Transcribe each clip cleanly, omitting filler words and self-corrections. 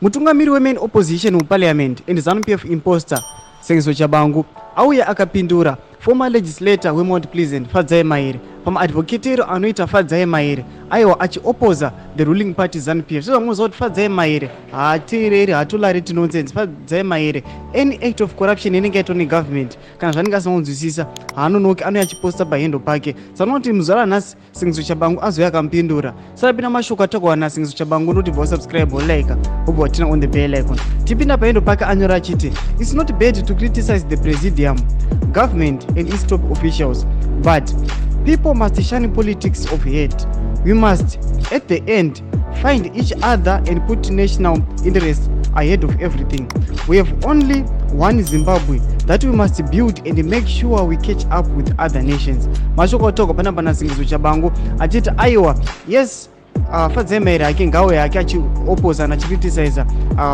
Mutungamiri wemain opposition muparliament and ZANU-PF imposter Sengezo Tshabangu auya akapindura former legislator weMount Pleasant Fadzai Mahere pamaadvocatero anoita Fadzai Mahere aiwa achioposa the ruling party ZANU-PF. Sezvamunoziva kuti Fadzai Mahere haateereri, haatolerate nonsense. Fadzai Mahere, any act of corruption inenge yaitwa negovernment kana zvanenge asina kunzwisisa, haanonoki, anouya achiposta pahandle pake. Sanoti muzuva ranhasi Sengezo Tshabangu azouya akamupindura. Sarapinda mashoko atakuwa naSengezo Tshabangu, unoti bva wasubscribe, wolike, wobva waturn on the bell icon. Tipinda pahandle pake, anyora achiti, "It's not bad to criticize the presidium, government and its top officials, but people must shun politics of hate. We must at the end find each other and put national interest ahead of everything. We have only one Zimbabwe that we must build and make sure we catch up with other nations." Mashoko ataurwa panapa naSengezo Tshabangu achiti aiwa, yes, Fadzai Mahere ake ngauye ake achioposana, achicriticiza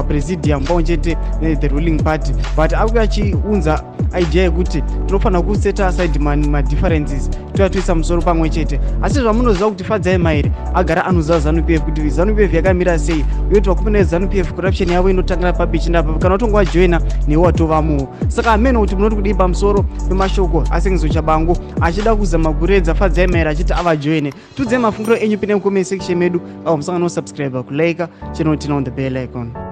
presidium pamwe chete nethe ruling party, but akuya achiunza idea yekuti tinofanira kuseta aside madifferences, toya toisa musoro pamwe chete. Asi zvamunoziva kuti Fadzai Mahere agara anoziva ZANU-PF, kuti ZANU-PF yakamira sei, uye kuti vakomana veZANU-PF corruption yavo inotangira papi ichienda papi. Kana watonga wajoina, newe watovamuwo. Saka hamene kuti munoti kudii pamusoro pemashoko aSengezo Tshabangu achida kuzama kuredza Fadzai Mahere achiti avajoine. Tiudzei mafungiro enyu, pinde mucomment section medu. Avo musangano, subscribe, kulike channel, turn on the bell icon.